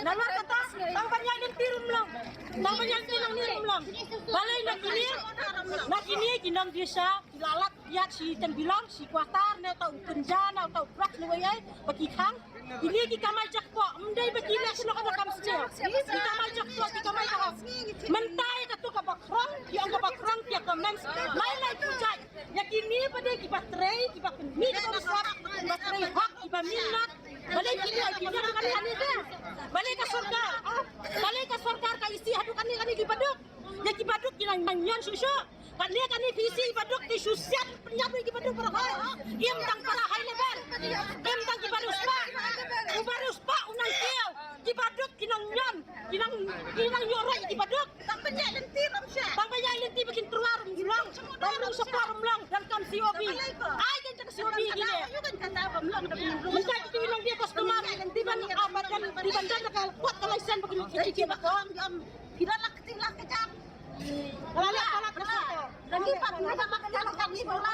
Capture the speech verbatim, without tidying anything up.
Nalor kata, tang ban ïaid lynti ruh ym long. Tang ban ïaid lynti nangne ruh ym long. Balei na kine, na kine ki nongdie sha, ki la lap ïa shi teng bilong, shi quarter ne uta u kynja ne uta u brak ne wei ei, ba ki khang. Kine ki kamai jackpot, ym dei ba ki leh shuh ka kam sdang. Ki kamai jackpot, ki kamai ka hok. Mynta ïa katu kaba khrong, ki ong kaba khrong, ki ïa commence. Lai lai pujai. Ïa kine ba dei kiba trei, kiba pynmih, kiba sap, kiba trei hok, kiba minot. Balei ki leh, ki leh kane kane de. Balei ka sorkar. Balei ka sorkar ka isih haduh kane kane kiba duk. Ïa kiba duk ki nang ñion shuh shuh. Kane kane phi isih kiba duk ki shu siat pynïap ïa kiba duk para hoi. Im tang para high level. Im tang kiba duk spa. Kiba duk spa u nang kiew. Kiba duk ki nang ñion. Ki nang, ki nang ñion roi kiba duk. Tang pynïaid lynti ram sha. Tang pynïaid lynti ba kin tyrwa ram long. Tang rung sha kwa ram long. Dalam kam C O B. Ai kan cak C O B ki ne. Ayu kan kata ba mlong da bin. Mynta ki nang dia customer. Di ban apa dan di ban dan ka kuat ka license ba kin ki ki ba. Kong jam. Kita lak ti lak kejam. Kala lak kala kala. Lagi pak ni ba mak kala kami bola.